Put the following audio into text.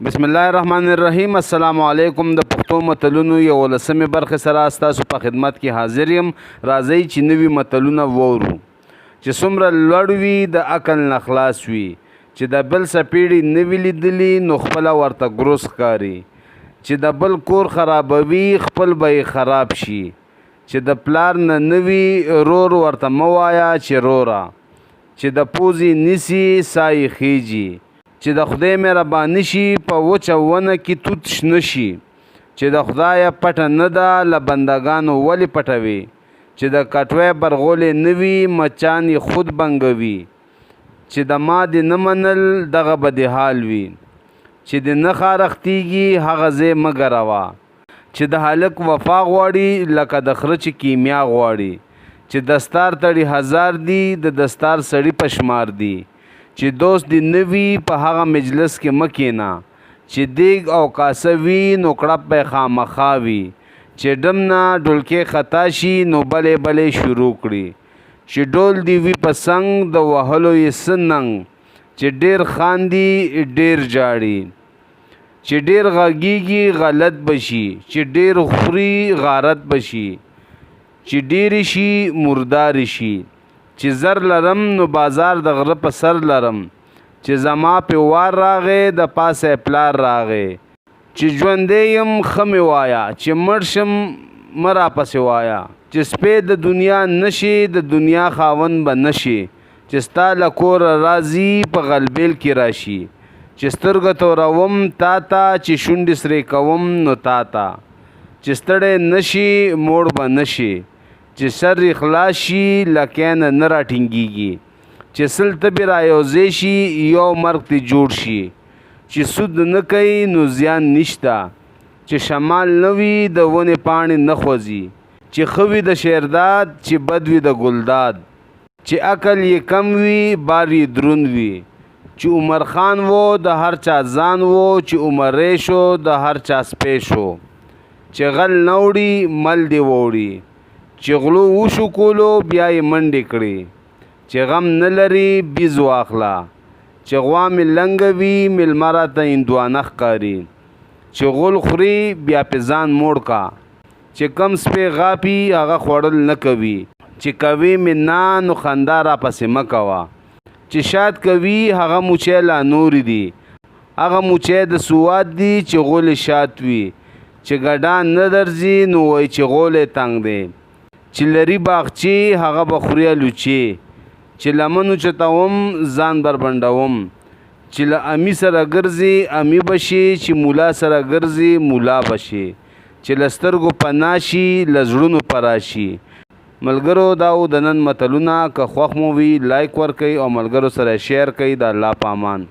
بسم الله الرحمن الرحیم. السلام علیکم. د پښتو متلونو یولسمې برخې سره ستاسو په خدمت کې حاضر یم. راځئ چې نوي متلونه واورو. چې څومره لوړ وي، د عقل نه خلاص وي. چې د بل څپېړې نه وي لیدلي، نو خپله ورته ګروس ښکاري. چې د بل کور خرابوي، خپل به یې خراب شي. چې د پلار نه نه وي رور، ورته مه وایه چې روره. چې د پوزې نیسي، سا یې خیژي. چې د خدای مهرباني شي، په وچه ونه کې توت شنه شي. چې د خدایه پټه نه ده، له بندګانو ولې پټوي؟ چې د کټوۍ برغولې نه وي، مچان یې خود بنګوي. چې د ما دې نه منل، دغه به دې حال وي. چې دې نه خارښتېږي، هغه ځای مه ګروه. چې د هلک وفا غواړي، لکه د خره چې کیمیا غواړي. چې دستار تړي هزار دي، د دستار سړي په شمار دي. چې دوست دې نه وي، په هغه مجلس کې مه کېنه. چې دیګ او کاسه وي، نو کړپ به خامخا وي. چې ډم نه ډولکی خطا شي، نو بلې بلې شروع کړي. چې ډول دې وي په څنګ، د وهلو یې څه ننګ؟ چې ډېر خاندي، ډېر ژاړي. چې ډېر غږیږي، غلط به شي. چې ډېر خوري، غارت به شي. چې ډېرې شي، مردارې شي. چې زر لرم، نو بازار د غره په سر لرم. چې زما په وار راغی، د پاسه یې پلار راغی. چې ژوندی یم، ښه مې وایه، چې مړ شم، مه راپسې وایه. چې سپی د دنیا نه شې، د دنیا خاوند به نه شې. چې ستا له کوره راځي، په غلبېل کې راشي. چې سترګه توروم تا ته، چې شونډې سرې کوم نو تا ته. چې ستړی نه شې، موړ به نه شې. چې سر یې خلاص شي، لکۍ نه نه راټینګېږي. چې 100 تبې را یو ځای شي، یو مرګ ترې جوړ شي. چې سود نه کوي، نو زیان نشته. چې شمال نه وي، د ونې پاڼې نه خوځي. چې ښه وي د شیرداد، چې بد وي د ګلداد. چې عقل یې کم وي، بار یې دروند وي. چې عمر خان وو، د هر چا ځان وو، چې عمرې شو، د هر چا سپی شو. چې غل نه وړي، مل دې ووړي. چې غلو وشو کولو، بیا یې منډې کړې. چې غم نه لري، بیز واخله. چې غوا مې لنګه وي، میلمه راته هندوانه ښکاري. چې غول خوري، بیا پې ځان موړ کا. چې کم سپی غاپي، هغه خوړل نه کوي. چې کوې مې نه، نو خندا راپسې مه کوه. چې شات کوي، هغه موچی لا نورې دي. هغه موچی د سواد دي چې غولې شات وي. چې ګډا نه درځي، نو وایي چې غولی تنګ دی. چې لري باغچې، هغه به خوري الوچې. چې لمن اوچتوم، ځان بربنډوم. چې له امي سره ګرځي، امي به شي، چې مولا سره ګرځي، مولا به شي. چې له سترګو پناه شي، له زړونو پرا شي. ملګرو، دا و د نن متلونه. که خوښ مو وي، لایک ورکړئ او ملګرو سره شیر کړئ. د الله په امان.